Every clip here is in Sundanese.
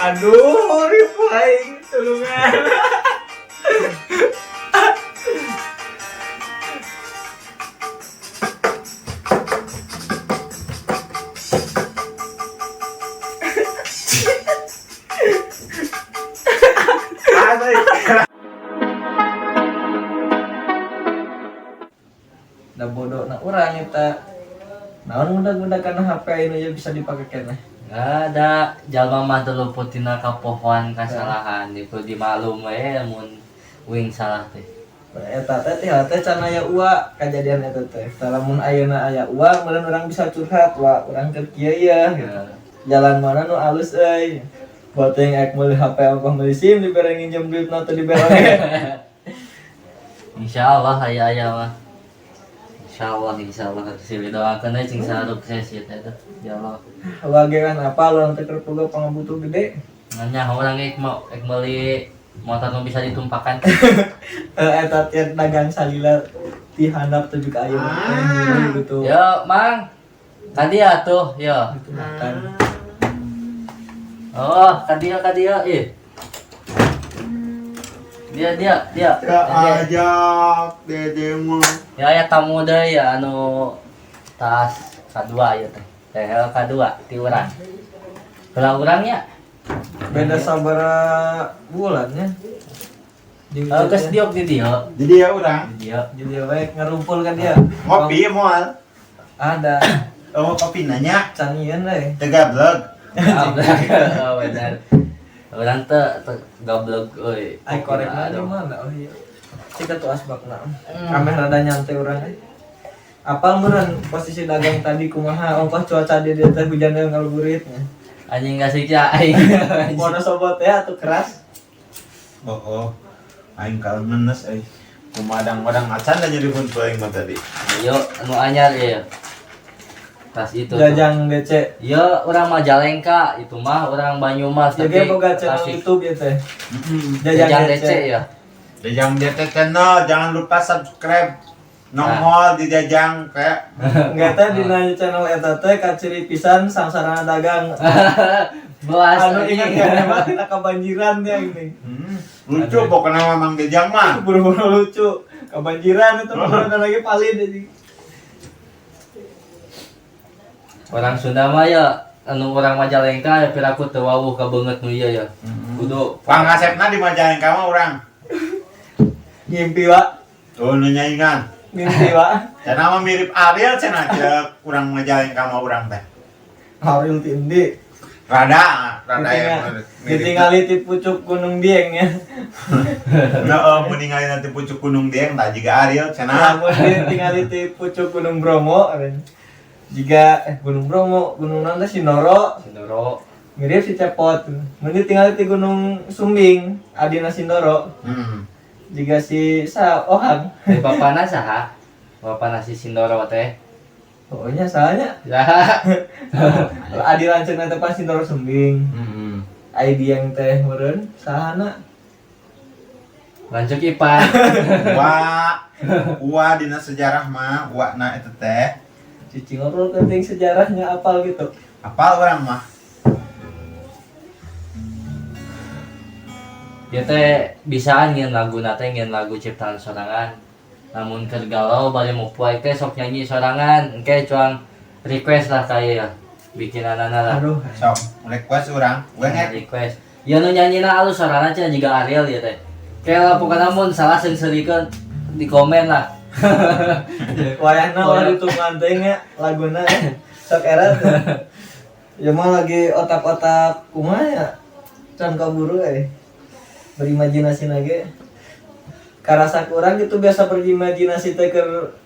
Aduh, ribu aing tulungan. Da bodoh na urang eta. Naon ngudag-ngudag kana HP anu ya bisa dipake keneh. Ada jalma mah teu luput tina kapohoan kasalahan itu dimaklum we mun uing salah teh. Eta teh ti teh can aya ua kajadian eta teh. Tah lamun ayeuna aya ua, meureun urang bisa curhat, wa urang keur kieu ya gitu. Jalan mana nu alus euy. Buat yang ek meuli HP ongkoh meuli SIM dibere nginjem duitna teu dibere oge. Insyaallah aya aya mah. Insyaallah insyaallah silih doakeun we cing sukses ieu teh tuh. Ya Allah. Wa ge kan apa urang teh keur boga pangabutuh gede. Nanya urang ek mau ek meuli motor nu bisa ditumpakan. Eta teh dagang salila ti handap tepi ka ayeuna teh gitu. Yo, Mang. Ka dieu tuh, yo. Itu makan. Oh, ka dieu ka dieu, ih. Dia dia dia. Ya ajak dede mah. Ya ya tamu deui ya anu tas kadua ya teh. Teh kadua ti urang. Heula urang nya. Beda sabaraha bulannya. Jeung Oh, geus diok di dieu. Jadi ya urang Di dieu. Jadi we ngarumpul kan dia. ngopi moal. Ada Oh kopi nanya can ieun we. teu gableg. Oh, benar. Urang teh teu gableg euy. Ai korekna di mana? Oh iya. Cika tuh asbakna. Ameh rada nyantai urang eh. Apal meureun posisi dagang tadi kumaha ongkoh cuaca di dieu teh hujan ngaluburitnya. Anjing kasih ca aing. Wonosobo teh atuh keras. Oh oh. Aing kalau menes euy. Kumadang-madang acan da jadi pun aing mah tadi. Yo anu anyar ya. Tas itu. Jajang DC. Ya urang Majalengka itu mah urang Banyumas. Jadi boga channel Tasik. YouTube ya teh. Jajang Jajang DC ya. Jajang DT channel jangan lupa subscribe. Nongol di Jajang kayak Enggak teh dina channel eta teh kaciri pisan sangsarana dagang. Belas. Anu ingat ya mah tina kebanjiran dia ini. Lucu pokoknya memang Jajang mah. Buru-buru lucu. Kebanjiran itu mah lagi valid anjing. Orang Sunda mah ya anu orang Majalengka ya piraku teu wawuh ka beungeut nu ieu ya. Kudu Pangasepna di Majalengka mah urang. Ngimpi wa, Oh nu nyaingan. ngimpi wa. Cenah mah mirip Ariel cenah ceuk urang Majalengka mah urang teh. Ariel tindi. Rada, rada ya. Ditinggali di pucuk Gunung Dieng ya. Heeh, mun ningali nanti pucuk Gunung Dieng tah jiga Ariel cenah. Lamun ditinggali di pucuk Gunung Bromo jika Gunung Bromo, Gunung naon teh Sindoro, Sindoro. Mirip si Cepot. Mun ditinggali di Gunung Sumbing, adina Sindoro. Jika si Sa Ohang. Di bapana saha? Bapana si Sindoro teh. Pokoknya salahnya Saha? Adi lanceukna teh pas Sindoro Sumbing. Ai Dieng teh meureun sahana? Lanceuk Ipan. Wa wa dina sejarah mah wa na eta teh. Cici ngobrol penting sejarahnya apal gitu. Apal urang mah. Ya teh bisaan ngieun laguna teh ngieun lagu ciptaan sorangan. Namun keur galau bari mopoe teh sok nyanyi sorangan. Engke cuang request lah kaya ya. Bikinanana lah. Aduh. Sok request urang. We ngek Request. Ya nu nyanyina alus sorana cenah jiga Ariel ya teh. Kayak lah pokoknya mun salah seung-seurikeun di komen lah. Wayahna ulah ditungan teh nya laguna ya. Sok era tuh. Ya mah lagi otak-otak kumaha ya. Can kaburu euy. Berimajinasi lagi. Karasa kurang gitu biasa berimajinasi teh keur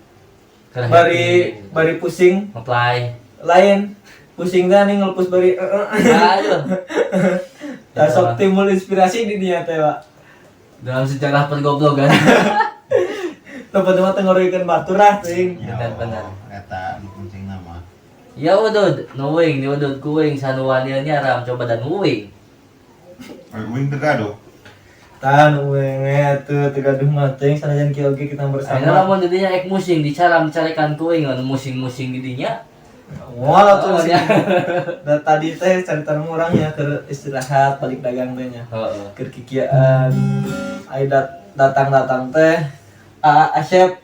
Keur bari happy. bari pusing Ngeplay. lain pusing teh nih ngelepus bari Aduh. Tah sok timbul inspirasi di dinya teh, Pak. Dalam sejarah pergoblogan. Tempat-tempat teh batur lah teuing. Benar, benar. Eta nu penting mah. Ya udud, nuwing, ni udud kuing sanuanian nya ram coba dan uing. Uing teu gaduh. Tah nu we atuh teu gaduh mah teuing sanajan kieu oge kita Ayeuna bersama. lamun di dinya ek musing dicaram carekan kuing anu musing-musing di dinya. Moal tuh Oh, sih. ya. Da tadi teh cerita urangnya ke istirahat balik dagang teh nya. Heeh. Keur kikieuan. Ai datang-datang teh A Asep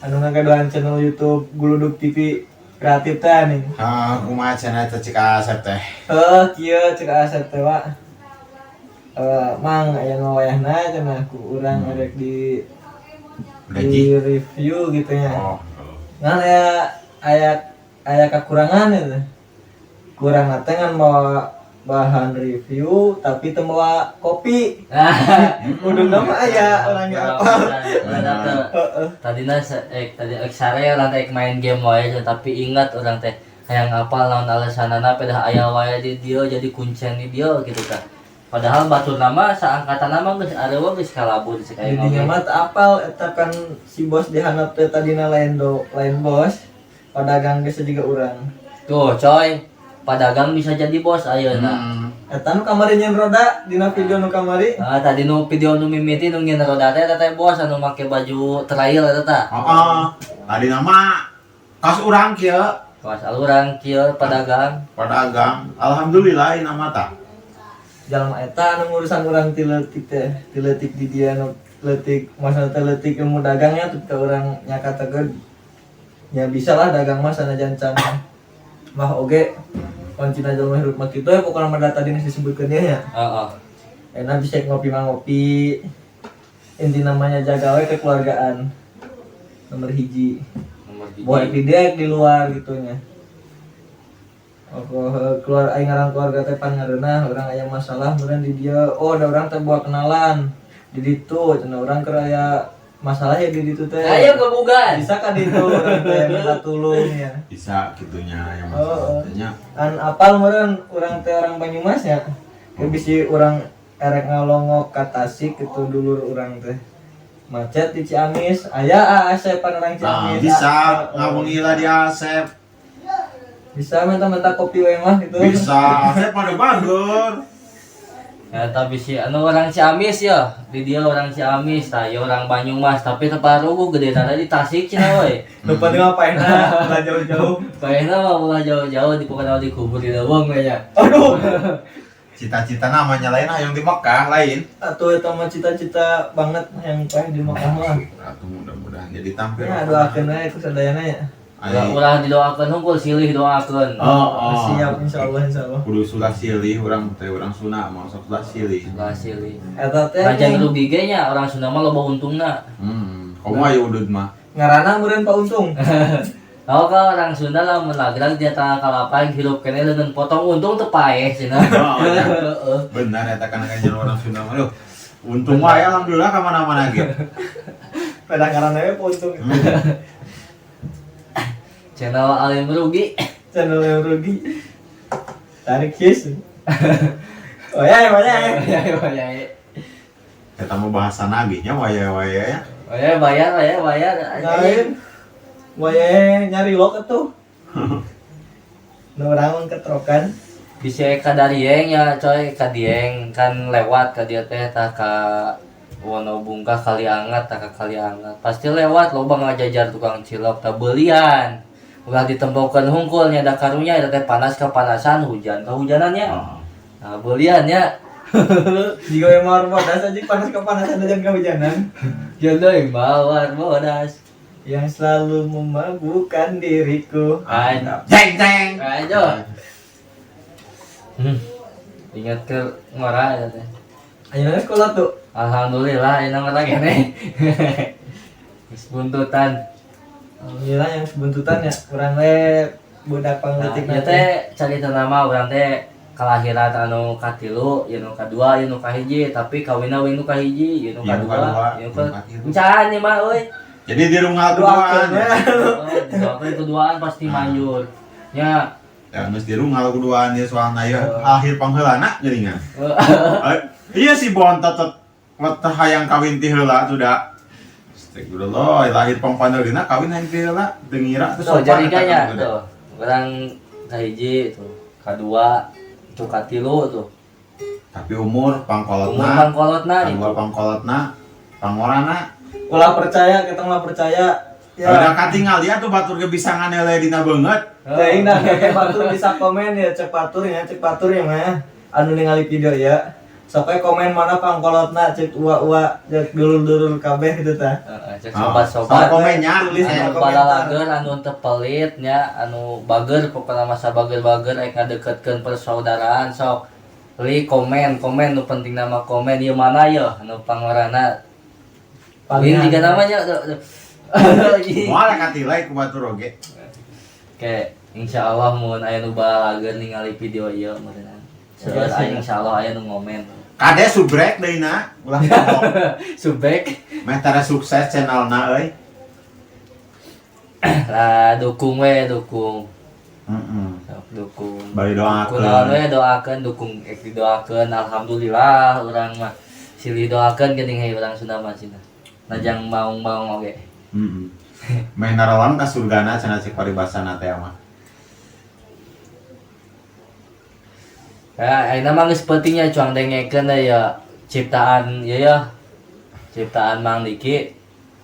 anu ngagaduhan channel YouTube Guludug TV Kreatif teh nih. Ah, kumaha cenah eta cik Asep teh? Heuh, kieu cek Asep teh, Pak. Eh, Mang, aya nu wayahna cenah ku urang arek di Gaji. di review gitu ya. Oh. Ngan aya aya aya kekurangan itu. Kurang teh ngan bawa bahan review tapi teu mawa kopi. Udah mah aya urang ge apal. Heeh. Tadina tadi sare urang teh main game wae tapi ingat urang teh hayang apal naon alasanana pedah aya wae di dieu jadi kuncen di dieu gitu kan. Padahal batur nama saangkatan nama geus areueuh geus kalabur cek aing Jadinya oge. Mah teu apal eta kan si bos di handap teh tadina lain do lain bos. Pedagang geus juga urang. Tuh coy, pedagang bisa jadi bos ayeuna. Eta nu kamari nyen roda dina video nu kamari. Ah, tadi nu video nu mimiti nu nyen roda teh eta teh bos anu make baju trail eta tah. Heeh. Tadi nama kas urang kieu. Kawas urang kieu pedagang. Pedagang. Alhamdulillah ini nama tah. Jalma eta anu ngurusan urang ti leutik teh, ti leutik di dia nu leutik maksudna teh leutik ilmu dagangnya tuh ke urang nya katakeun ya bisa lah dagang mah sanajan can mah oge kuncina jelema hirup mah kitu ya, pokokna mah tadi geus disebutkeun nya. Heeh. Enak bisa ngopi mah ngopi, inti namanya jaga we kekeluargaan nomor hiji. Nomor hiji. Buat dia di luar gitunya. Oh, keluar aing ngaran keluarga teh pan ngareunah urang aya masalah meureun di dia, oh ada orang teh buat kenalan di ditu cenah, urang keur aya masalah ya di ditu teh. Ayo gebugan. Bisa kan itu urang teh minta tulung ya. Bisa gitunya yang Oh, oh. masalahnya. An apal meureun urang teh orang Banyumas ya. Ke bisi urang erek ngalongok ka Tasik gitu, dulur urang teh macet di Ciamis, aya Asepan orang Nah, Ciamis. bisa Ah, oh. ngawengi lah di Asep. Bisa minta-minta kopi we mah gitu. Bisa, Asep pada bager. Ya tapi si anu orang Ciamis ya, di dia orang Ciamis, tah ya orang Banyumas, tapi tempat rugu gede tadi di Tasik cenah we. Lupa di ngapain lah, ulah jauh-jauh. Kayaknya mah ulah jauh-jauh di pokoknya dikubur di leuweung we nya. Aduh. Cita-cita namanya lain hayang di Mekah lain. Atau eta mah cita-cita banget yang paeh di Mekah mah. Atuh mudah-mudahan jadi tampil. Ya doakeun we ku sadayana ya. Ulah ulah didoakeun hungkul, silih doakeun. Oh. Siap, insyaallah, insyaallah. Kudu sulah silih urang teh, urang Sunda mah sok sulah silih. Ulah silih. Eta teh Raja rugi ge nya orang Sunda mah loba untungna. Komo aya udud mah. Ngaranna meureun Pak Untung. Tahu ka orang Sunda lah mun lagrag dia tangan kalapa hirup keneh leungeun potong untung teu paeh cenah. Oh, ya. Heeh. Benar eta kan kayaknya orang Sunda mah. Aduh. Untung wae alhamdulillah ka mana-mana ge. Pada ngaranna we Pak Untung. Channel alim rugi. Channel yang rugi. Tarik his. Oh ya, ya, ya. Ya ya ya. Eta mah bahasa nagihnya waya-waya ya. Oh ya bayar ya bayar. Lain. Waya nyari lok atuh. Nu urang ketrokan. Bisa ka Darieng ya coy, ka Dieng kan lewat ka dia teh tah ka Wonobungkah Kaliangat tah ka Kaliangat. Pasti lewat loba ngajajar tukang cilok tah beulian. Ulah ditempokeun hungkul nya da karunya eta teh panas kepanasan, hujan kehujanannya. Oh. Nah, beulian nya. Jika yang mau bodas aja panas kepanasan dan kehujanan. Jodoh mawar bodas. Yang selalu memabukkan diriku. Ayo. Jeng jeng. Ayo. Ingat ke ngora eta teh. Ayo sekolah tuh. Alhamdulillah enak ngora kene. Geus buntutan. Alhamdulillah yang sebuntutan ya. Kurang we budak Nah, pangleutik. ieu teh carita nama urang teh kelahiran anu katilu, ieu nu kadua, ieu nu kahiji, tapi kawinna we nu kahiji, ieu nu Ieu nu kadua, kadua, ieu nu ieu nu katilu. Encan ieu mah euy. Jadi di rumah Doakeun keduaan. ya. Oh, didoakeun keduaan pasti manjur. Nya. Ya geus di rumah keduaan ya soalna ya akhir pangheulana geuningan. Iya si bontot teh hayang kawin ti heula tuh da. Astagfirullah, lahir pangpandeulina kawin hayang ti heula, teu ngira teu Tuh, sopan jadi eta kayaknya kan gede. tuh. Urang kahiji tuh, kadua, tuh katilu tuh. Tapi umur pangkolotna, Umur pangkolotna kadua itu. Pangkolotna, pangorana. Ulah percaya, kita ulah percaya. Ya. Udah katingal ya tuh batur ge bisa nganele dina beungeut. Teuing dah kayak batur bisa komen ya cek baturnya, cek batur ya mah. Anu ningali video ya. Sampai komen mana pangkolotna cek ua-ua cek dulur-dulur kabeh gitu tah. Heeh, cek Oh, sobat-sobat. sok komennya. Tulis Anu komentar. balalager anu teu pelit nya, anu bager pokona masa bager-bager ek ngadeketkeun persaudaraan sok. Li komen, komen nu penting nama komen ieu mana yeuh anu pangorana. Ini juga namanya. Moal katilai ku batur oge. Oke, insya Allah mun aya nu balager ningali video ieu meureunna. Seueur aya insyaallah aya nu ngomen. Kade subrek deui na, ulah bohong. Subek. Meh tara sukses channelna euy. Lah dukung we dukung. Heeh. Sok dukung. Bari doakeun. Kunaon we doakeun dukung ek didoakeun alhamdulillah urang mah silih doakeun geuning hei urang Sunda mah cenah. Najang maung-maung oge. Heeh. Meh narawan ka surgana cenah cek paribasana teh mah. Ya, ayeuna mah geus pentingnya cuang dengekeun ya ciptaan ieu ya. Ciptaan Mang Diki.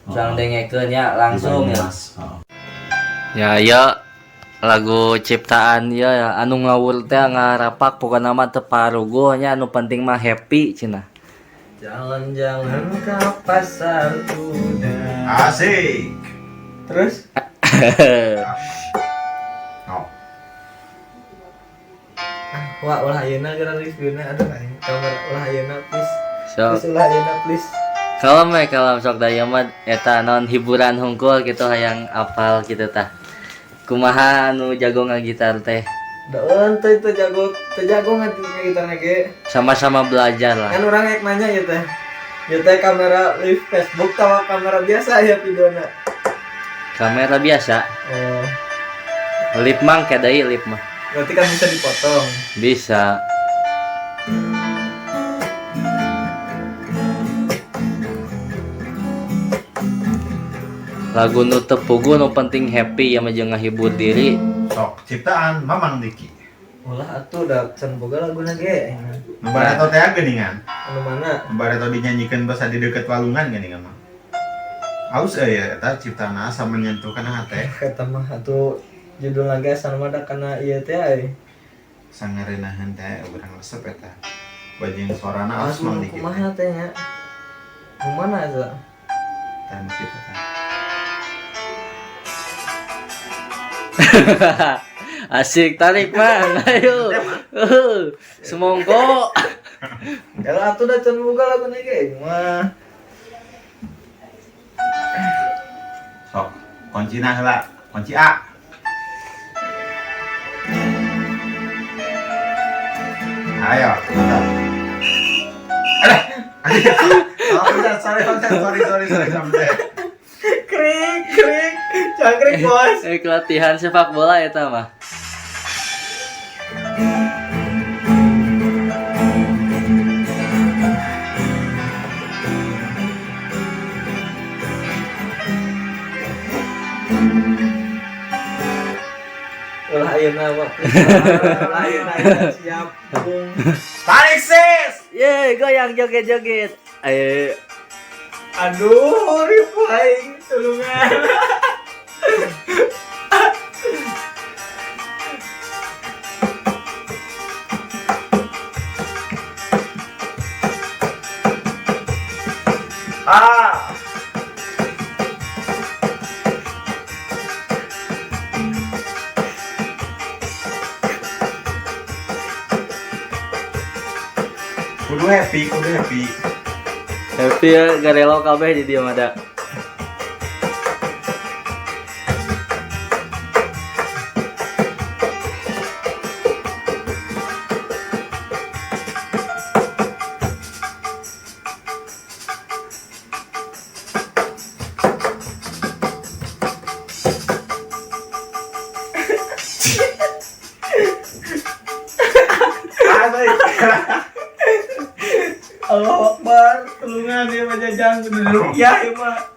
Cuang dengekeun ya langsung ya. Oh. Ya ya lagu ciptaan ya, ya anu ngawur teh ngarapak pokona mah teu paruguh nya anu penting mah happy cenah. Jalan-jalan ke pasar kuda. Asik. Terus Oh. wah ulah ayeuna geura reviewna aduh aing kamar ulah ayeuna please. Sok Please ulah ayeuna please. kalem we kalem sok da ieu mah eta naon hiburan hungkul gitu hayang apal gitu tah. Kumaha anu jago ngagitar teh? Daun teh teu jago ngagitarna ge. Sama-sama belajar lah. Kan urang rek nanya ieu teh. Ieu teh kamera live Facebook tawa kamera biasa ya videona. Kamera biasa. Oh, Lip mang kayak deui lip mah. berarti kan bisa dipotong. Bisa. Lagu nu teu puguh nu penting happy ya mah jeung ngahibur diri. Sok ciptaan Mamang Diki. Ulah atuh da can boga laguna ge. Nu bareto teh geuningan. Anu mana? Nu bareto dinyanyikeun basa di deukeut walungan geuningan mah. Halus euy eta ciptaanna asa menyentuh kana hate. Eta mah atuh judul lagi asa mah da kana ieu teh euy. Sangarenahan teh urang resep eta. Bajing sorana halus Mang Diki. Kumaha teh nya? Nu mana eta? Tah nu kitu teh. Asik tarik mang, ayo. Semongko. Kalau atuh da can boga laguna ge mah. Sok kuncina heula, kunci A. Ayo, mantap. Aduh. Sorry, sorry, sampai. Krik krik cangkrik bos. Latihan sepak bola eta mah. Ulah ayeuna mah. Ulah ayeuna siap. Bung. Tarik sis. Ye, goyang joget-joget. Ayo. Aduh, ribu aing tulungan. Ah. Kudu happy, kudu happy. Happy ya, garelo kabeh di dieu mah da. Allahu Akbar, tulungan ieu mah jajang kudu rupiah ieu mah.